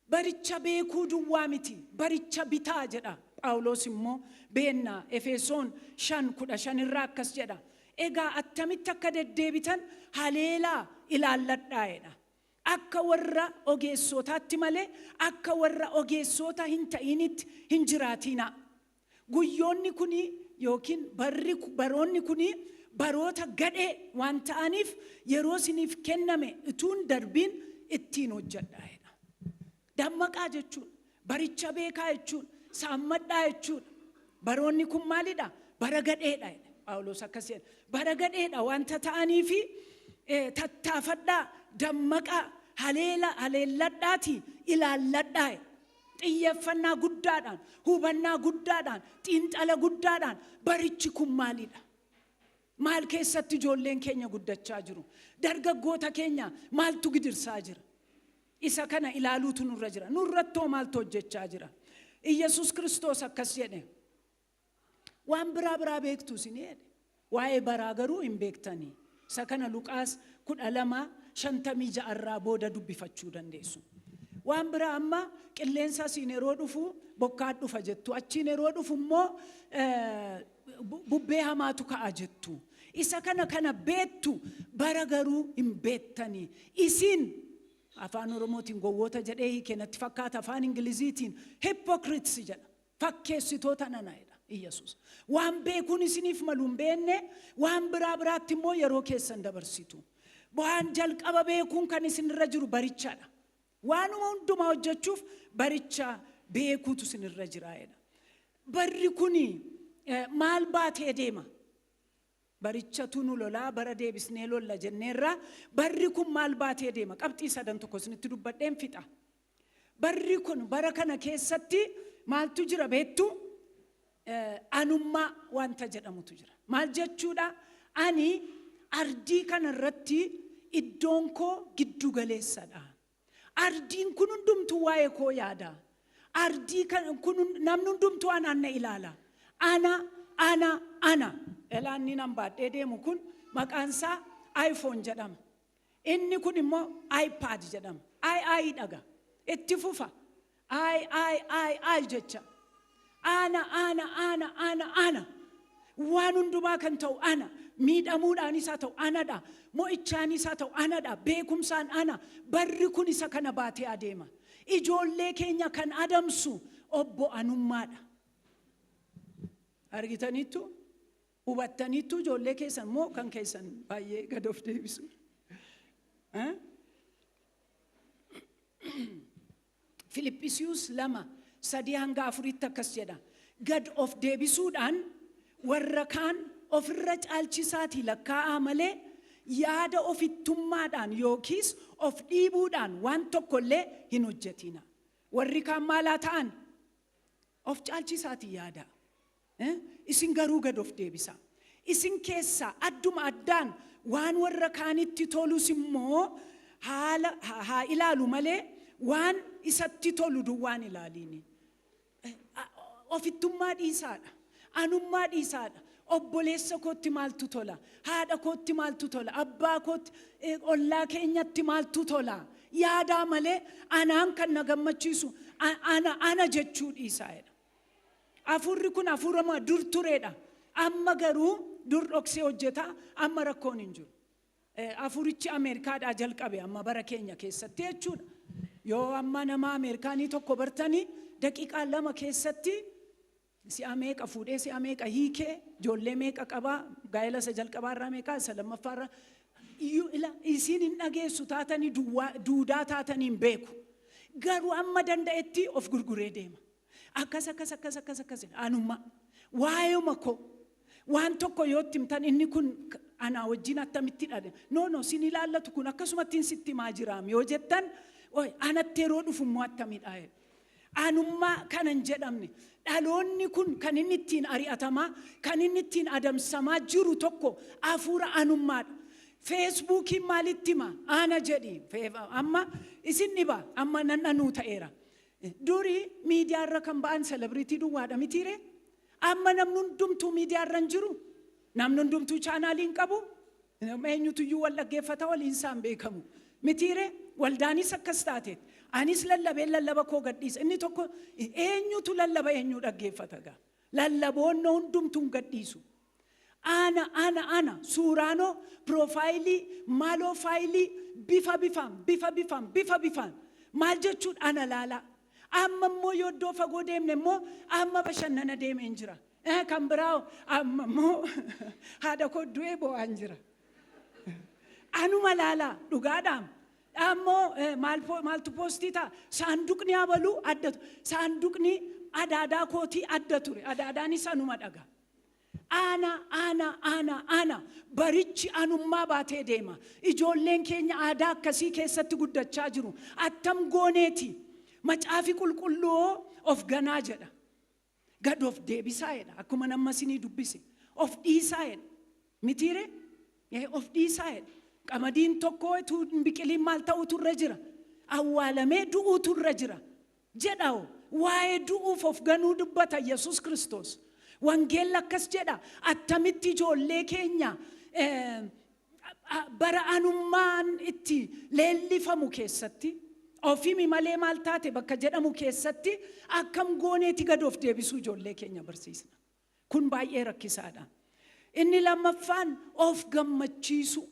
Baricha beekuu duwwaa miti, baricha bitaa jedha. Phaawulos immoo beennaa Efesoon 5:15 irraa akkas jedha. Egaa attamitti akka deddeebitan haleelaa ilaalladhaa jedha. Akka warra ogeessotaatti malee akka warra ogeessota hin ta'initti hin jiraatinaa. Guyyoonni kuni yookiin barri baroonni kuni baroota gadhee waan ta'aniif yeroo isiniif kenname utuun darbiin ittiin hojjedhaa jedha. Dammaqaa jechuun, baricha beekaa jechuun, saammadhaa jechuudha. Baroonni kun maalidha? Bara gadheedha jedha. Phaawulos akkas jedha. Bara gadheedha wanta ta'aniifi tattaafadhaa, dammaqaa, haleela haleelladhaatii ilaalladhaa jedha. Xiyyeeffannaa guddaadhaan, hubannaa guddaadhaan, xiinxala guddaadhaan barichi kun maalidha? Maal keessatti ijoolleen keenya guddachaa jiru? Dargaggoota keenya maaltu gidirsaa jira? Isa kana ilaaluutu nurra jira. Nurrattoo maaltu hojjechaa jira? Iyyasuus Kiristoos akkas jedhe. Waan biraa biraa beektu isin jedhe. Waa'ee baraa garuu hin beektanii. Isa kana Luqaas 12:56 irraa booda dubbifachuu dandeessu. Waan biraa amma qilleensa asiin yeroo dhufu bokkaan dhufa jettu. Achiin yeroo dhufu immoo bubbee hamaatu ka'a jettu. Isa kana kana beektu, bara garuu hin beektanii. Isin afaan Oromootiin gowwoota jedhee hiike natti fakkaata, afaan Ingiliziitiin hypocrites jedha. Fakkeessitoota nana jedha Iyyasuus. Waan beekuun isiniif malu hin beekne, waan biraa biraatti immoo yeroo keessan dabarsitu. Waan jalqaba beekuun kan isinirra jiru barichaadha. Waanuma hundumaa hojjechuuf baricha beekuutu isinirra jira jedha. Barri kuni maal baatee deema? Barichatu nu lolaa, bara deebisnee lolla jenneerra. Barri kun maal baatee deema? Qabxii sadan tokko isinitti dubbadheen fixa. Barri kun, bara kana keessatti maaltu jira beektu? Anummaa wanta jedhamutu jira. Maal jechuudha? Ani ardii kana irratti iddoon koo giddu galeessadha. Ardiin kun hundumtuu waa'ee koo yaada. Ardii kun namni hundumtuu anaan na ilaala. Ana, ana, ana. Elaanni nan baadhee deemu kun maqaan isaa iPhone jedhama. Inni kun immoo iPad jedhama. I I dhaga. Itti fufa. I I I I jecha. Ana, ana, ana, ana, ana. Waan hundumaa kan ta'u ana. Miidhamuudhaanis haa ta'u anadha. Mo'ichaanis haa ta'u anadha. Beekumsaan ana. Barri kun isa kana baatee adeema. Ijoollee keenya kan adamsu obbo anummaadha. Argitaniittu? Hubattaniittu ijoollee keessan moo kan keessan baay'ee gad of deebisu? Eh? Filiphisiiyus 2:3 hanga 4tti akkas jedha. Gad of deebisuudhaan warra kaan ofirra caalchisaatii lakkaa'aa malee yaada ofittummaadhaan yookiis of dhiibuudhaan waan tokkollee hin hojjetina. Warri kaan maalaa ta'an? Of caalchisaatii yaada. Isin garuu gad of deebisaa. Isin keessaa adduma addaan waan warra kaanitti tolus immoo haala haa ilaalu malee waan isatti tolu duwwaan ilaaliini. Ofittummaa dhiisaadha. Anummaa dhiisaadha. Obboleessa kootti maaltu tola? Haadha kootti maaltu tola? Abbaa kootti, ollaa keenyatti maaltu tola? Yaadaa malee anaan kan na gammachiisu ana ana jechuu dhiisaa jedha. Hafuurri kun hafuura dur turedha. Amma garuu dur dhoksee hojjeta, amma rakkoon hin jiru. Hafuurichi Ameerikaadhaa jalqabe amma bara keenya keessatti jechuudha. Yoo amma nama Ameerikaanii tokko bartanii daqiiqaa 2 keessatti si'a meeqa fuudhee, si'a meeqa hiikee, ijoollee meeqa qabaa, gaa'ela isa jalqabaarraa meeqa, isa lammaffaarraa Ila isiin hin dhageessu taatanii, duudaa taatanii hin beeku. Garuu amma danda'etti of gurguree deema. Akkas akkas akkas akkas akkas anummaa waa'eema koo waan tokko yoo itti himtan, inni kun anaa wajjin attamitti dhadhe, no, no, sin ilaallatu, kun akkasumatti sitti himaa jiraam yoo jettan, oi anatti yeroo dhufu immoo attamidha jedhu. Anummaa kana hin jedhamne. Dhaloonni kun kan inni ittiin ari'atamaa, kan inni ittiin adamsamaa jiru tokko hafuura anummaadha. Feesbuukiin maalitti hima? Ana jedhi. Amma isin dhiba, amma nan dhanuu ta'eera. Durii miidiyaarra kan ba'an celebrity duwwaadha mitiire? Amma namni hundumtuu miidiyaarra hin jiru. Namni hundumtuu chaanaalii hin qabu. Eenyutuyyuu wal dhaggeeffata, waliin isaan beekamu. Mitiire? Waldaanis akkas taateet. Anis lallabeen lallaba koo gadhiisa. Inni tokko eenyutu lallaba, eenyu dhaggeeffata gaa? Lallaboonni hundumtuu hin gadhiisu. Ana, ana, ana, suuraanoo profile, maaloo faayilii bifa bifaan, bifa bifaan, bifa bifaan, maal jechuudha, ana laalaa. Amma immoo yoo iddoo fagoo deemne immoo, amma bashannana deemeen jira. Kan biraa amma immoo haadha koo du'ee bo'aan jira. Anuma laalaa dhugaadhaam. Ammoo maaltu post ta'a? Saanduqni abaluu adda, saanduqni adaadaa kootii adda ture. Adaadaanis anuma dhaga. Ana, ana, ana, ana, barichi anummaa baatee deema. Ijoolleen keenya aadaa akkasii keessatti guddachaa jiru. Attam gooneeti? Macaafi qulqulluu of ganaa jedha. Gad of deebisaa jedha. Akkuma nama isinii dubbise. Of dhiisaa jedha. Mitiire? Of dhiisaa jedha. Qamadiin tokko utuu hin biqiliin maal ta'utu irra jira? Awwaalamee du'uutu irra jira. Jedha, waa'ee du'uuf of ganuu dubbata Yesus Kiristoos. Wangeelli akkas jedha. Attamitti ijoollee keenya bara anummaan itti leellifamu keessatti, ofimi malee maal taate bakka jedhamu keessatti, akkam gooneeti gad of deebisuu ijoollee keenya barsiisna? Kun baay'ee rakkisaadha. Inni lammaffaan of gammachiisu.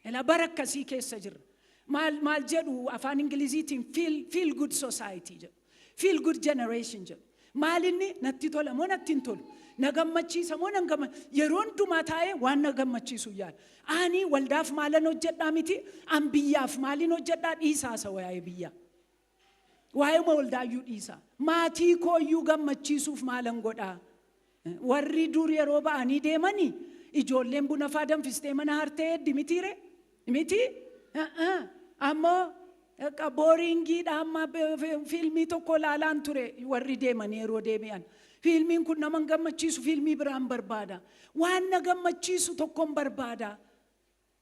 Ela bara akkasii keessa jirra. Maal maal jedhu afaan Ingiliziitiin? Feel good society jedhu. Feel good generation jedhu. Maal inni natti tola moo natti hin tolu? Na gammachiisa moo nan gamma? Yeroo hundumaa taa'ee waan na gammachiisu yaada. Ani waldaaf maalan hojjedhaa miti, an biyyaaf maalin hojjedhaa dhiisaa isa waa'ee biyyaa. Waa'ee waldaayyuu dhiisaa. Maatii kooyyuu gammachiisuuf maalan godhaa? Warri dur yeroo ba'anii deemanii ijoolleen buna faa danfistee mana hartee heddi mitiire? Miti? Ammoo boringiidha, amma fiilmii tokko ilaalaan ture warri deemanii yeroo deebi'an. Fiilmiin kun nama hin gammachiisu, fiilmii biraan barbaada. Waan na gammachiisu tokkon barbaada.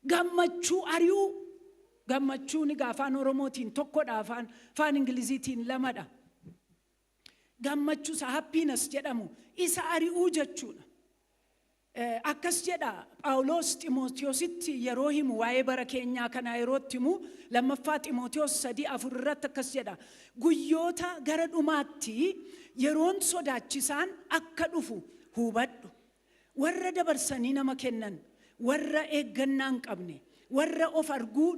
Gammachuu ari'uu. Gammachuun egaa afaan Oromootiin tokkodha, afaan Ingiliziitiin lamadha. Gammachuu isa happiness jedhamu isa ari'uu jechuudha. Akkas jedha Phaawulos Ximootiyositti yeroo himu, waa'ee bara keenyaa kanaa yeroo itti himu, lammaffaa Ximootiyos 3:4 irratti akkas jedha. Guyyoota gara dhumaatti yeroon sodaachisaan akka dhufu hubadhu. Warra dabarsanii nama kennan, warra eeggannaa hin qabne, warra of arguu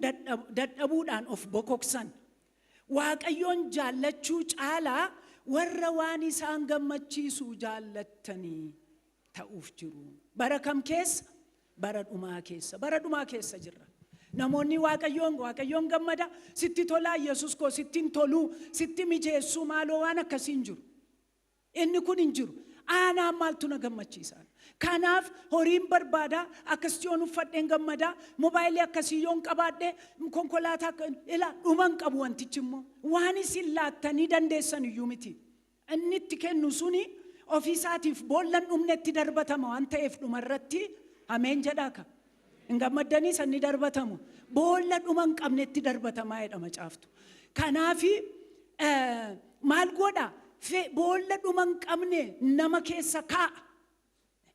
dadhabuudhaan of bokoksan. Waaqayyoon jaallachuu caalaa warra waan isaan gammachiisu jaallattanii ta'uuf jiru. Bara kam keessa? Bara dhumaa keessa. Bara dhumaa keessa jirra. Namoonni Waaqayyoon gammada, sitti tolaa Yesus koo, sitti hin toluu, sitti mijeessuu, maaloo, waan akkasii hin jiru. Inni kun hin jiru. Aanaan maaltu na gammachiisa? Kanaaf horiin barbaada, akkasitti yoon uffadheen gammadaa, moobaayilii akkasii yoon qabaadhe, konkolaataa ila dhuma hin qabu wantichi immoo. Waan isin laattanii dandeessan iyyuu miti. Inni itti kennu suni ofiisaatiif boollan dhumnetti darbatama waan ta'eef dhumarratti, ameen jedhaa ka. Hin gammaddanii sanni darbatamu. Boolla dhuma hin qabnetti darbatamaa jedha macaaftu. Kanaafi maal godha? Boolla dhuma hin qabne nama keessa kaa'a.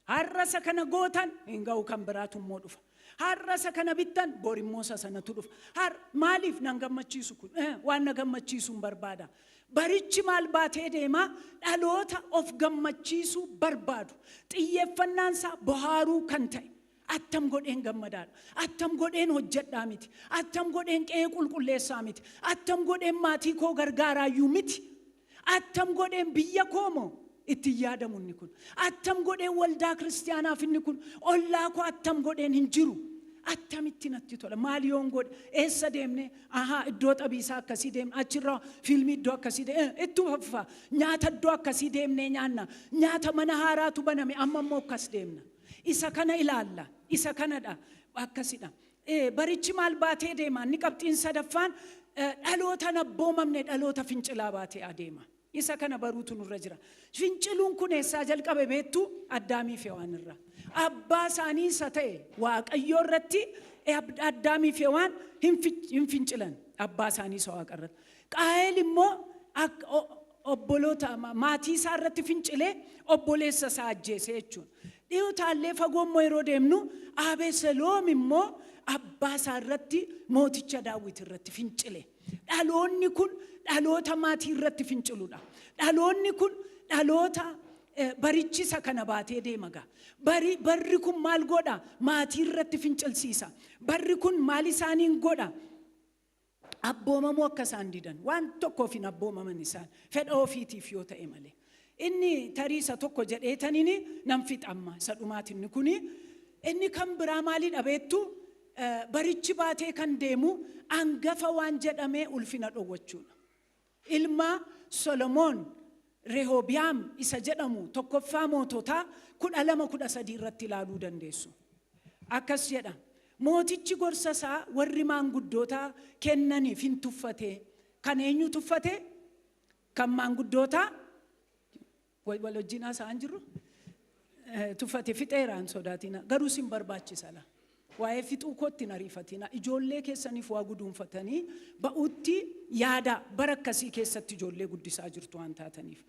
Har'a isa kana gootan hin ga'u, kan biraatu immoo dhufa. Har'a isa kana bittan, bor immoo isa sanatu dhufa. Har maaliif nan gammachiisu kun? Waan na gammachiisu hin barbaada. Barichi maal baatee deema? Dhaloota of gammachiisuu barbaadu. Xiyyeeffannaan isaa bohaaruu kan ta'e. Attam godheen gammadaadha. Attam godheen hojjedhaa miti. Attam godheen qe'ee qulqulleessaa miti. Attam godheen maatii koo gargaaraayyuu miti. Attam godheen biyya koo moo ittiin yaadamu inni kun. Attam godheen waldaa kiristiyaanaaf inni kun, ollaa koo attam godheen hin jiru. Attamitti natti tola? Maal yoon godhe? Eessa deemne? Ahaa, iddoo xabiisaa akkasii deemne, achirraa fiilmii iddoo akkasii deemne, itti fufa, nyaata iddoo akkasii deemnee nyaanna, nyaata mana haaraatu baname, amma immoo akkas deemna, isa kana ilaalla, isa kanadha, akkasidha. Barichi maal baatee deema? Inni qabxiin sadaffaan dhaloota hin abboomamne, dhaloota fincilaa baatee adeema. Isa kana baruutu nurra jira. Finciluun kun eessaa jalqabe beektu? Addaamii fi Hewaan irraa. Abbaa isaanii isa ta'e Waaqayyoo irratti Addaamii fi Hewaan hin fincilan, abbaa isaanii isa Waaqa irratti. Qaayel immoo obboloota maatii isaa irratti fincilee obboleessa isaa ajjeese jechuudha. Dhiyoo fagoo immoo yeroo deemnu, Abeseloom immoo abbaa isaa irratti, mooticha Daawit irratti fincile. Dhaloonni kun dhaloota maatii irratti finciludha. Dhaloonni kun dhaloota barichisa kana baatee deema gaa. Barri kun maal godha? Maatii irratti fincilsiisa. Barri kun maal isaaniin godha? Abboomamuu akka isaan didan, waan tokkoof hin abboomaman isaan, fedha ofiitiif yoo ta'e malee. Inni tarii isa tokko jedheetaniini nan fixamma, isa dhumaatinni kuni. Inni kan biraa maalidha beektu? Barichi baatee kan deemu hangafa waan jedhamee ulfina dhowwachuudha. Ilma Solomoon Rehoobiyaam isa jedhamu Tokkoffaa Moototaa 12:13 irratti ilaaluu dandeessu. Akkas jedha. Mootichi gorsa isaa warri maanguddoota kennaniif hin tuffate. Kan eenyu tuffate? Kan maanguddootaa wal wajjin haasa'an jiru. Tuffate fixeeraan sodaatina. Garuu sin barbaachisa la. Waa'ee fixuu kootti hin ariifatina. Ijoollee keessaniif waa guduunfatanii ba'uutti yaada, bara akkasii keessatti ijoollee guddisaa jirtu waan taataniif.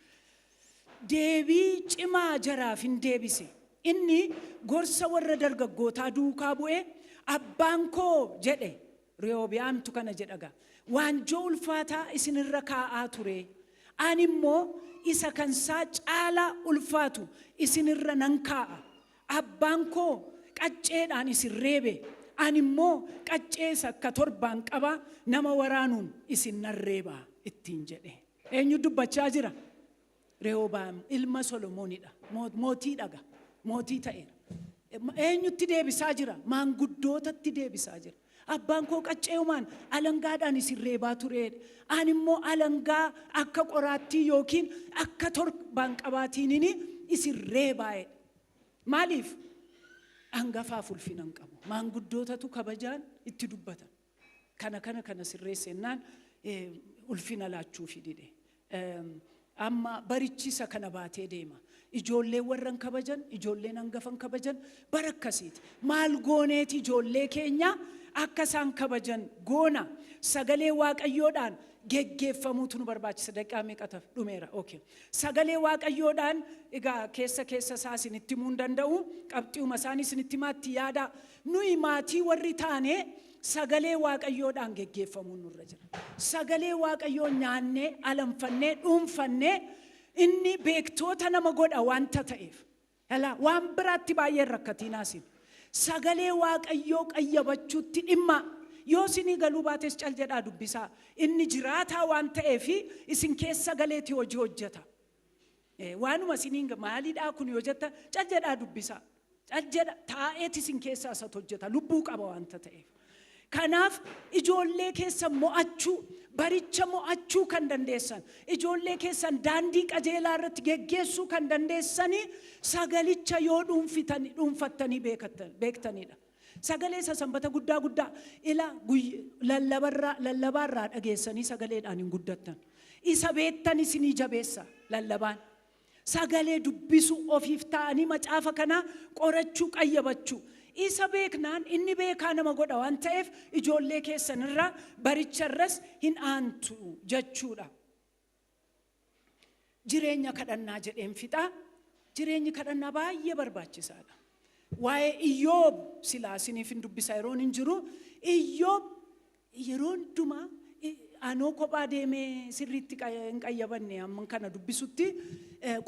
Deebii cimaa jaraaf hin deebise. Inni gorsa warra dargaggootaa duukaa bu'ee, "Abbaan koo," jedhe, Rehoobiyaamtu kana jedhaga. "Waanjoo ulfaataa isinirra kaa'aa ture. Ani immoo isa kansaa caalaa ulfaatu isinirra nan kaa'a. Abbaan koo qacceedhaan isin reebe. Ani immoo qaccee isa akka torbaan qabaa nama waraanuun isin nan reeba," ittiin jedhe. Eenyu dubbachaa jira? Rehoobaam ilma Solomoonidha. Mootii dhaga. Mootii ta'eera. Eenyutti deebisaa jira? Maanguddootatti deebisaa jira. "Abbaan koo qaccee'umaan alangaadhaan isin reebaa tureedha. Ani immoo alangaa akka qoraattii yookiin akka torbaan qabaatiinini isin reebaa'edha. Maaliif? Hangafaaf ulfina hin qabu. Maanguddootatu kabajaan itti dubbata. Kana kana kana sirreessennaan ulfina laachuufi dide. Amma barichisa kana baatee deema. Ijoolleen warra hin kabajan, ijoolleen hangafa hin kabajan, bara akkasiiti. Maal gooneeti ijoollee keenya akka isaan kabajan goona? Sagalee Waaqayyoodhaan geggeeffamuutu nu barbaachisa. Daqiiqaa meeqa tafe? Dhumeera. Okay. Sagalee Waaqayyoodhaan egaa keessa keessa isaa isinitti himuu hin danda'u. Qabxiuma isaanii isinitti himaatti yaada. Nuyi maatii warri taane sagalee Waaqayyoodhaan geggeeffamuun nurra jira. Sagalee Waaqayyoo nyaannee, alanfannee, dhuunfannee, inni beektoota nama godha wanta ta'eef. Alaa waan biraatti baay'een rakkatiinaa isin. Sagalee Waaqayyoo qayyabachuutti dhimma. Yoo isinii galuu baates cal jedhaa dubbisaa. Inni jiraataa waan ta'eef isin keessa galeeti hojii hojjeta. Waanuma isiniin maalidhaa kun yoo jettan, cal jedhaa dubbisaa. Cal jedha taa'eeti isin keessaa isatu hojjeta, lubbuu qaba wanta ta'eef. Kanaaf ijoollee keessan mo'achuu, baricha mo'achuu kan dandeessan, ijoollee keessan daandii qajeelaa irratti geggeessuu kan dandeessanii sagalicha yoo dhuunfattanii beektanidha. Sagalee isa sanbata guddaa guddaa ila lallabaarraa dhageessanii sagaleedhaan hin guddattan. Isa beektan isinii jabeessa lallabaan. Sagalee dubbisuu, ofiif ta'anii macaafa kanaa qorachuu, qayyabachuu. Isa beeknaan inni beekaa nama godha waan ta'eef ijoollee keessan irraa baricha irras hin aantu jechuudha. Jireenya kadhannaa jedheen fixaa. Jireenyi kadhannaa baay'ee barbaachisaadha. Waa'ee Iyyoob silaa isiniif hin dubbisa, yeroon hin jiru. Iyyoob yeroo hundumaa, anoo kophaa deemee sirriitti hin qayyabanne, amma kana dubbisutti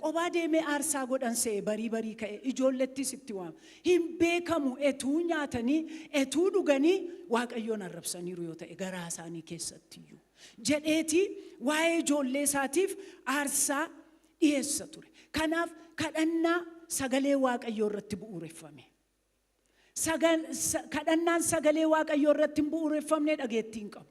kophaa deemee aarsaa godhan se'e, barii barii ka'e ijoollettis itti waama. Hin beekamu, etuu nyaatanii etuu dhuganii Waaqayyoon arrabsaniiru yoo ta'e garaa isaanii keessattiyyuu. Jedheeti waa'ee ijoollee isaatiif aarsaa dhiyeessa ture. Kanaaf kadhannaa sagalee Waaqayyoo irratti bu'uureffame. Kadhannaan sagalee Waaqayyoo irratti hin bu'uureffamne dhageettii hin qabu.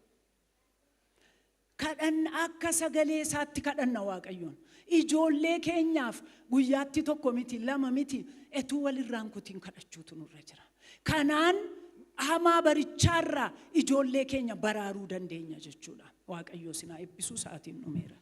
Kadhan akka sagalee isaatti kadhanna Waaqayyoon. Ijoollee keenyaaf guyyaatti tokko miti, lama miti, etuu walirraan kutiin kadhachuutu nurra jira. Kanaan hamaa barichaarraa ijoollee keenya baraaruu dandeenya jechuudha. Waaqayyoo sinaa eebbisuu, sa'aatiin dhumeera.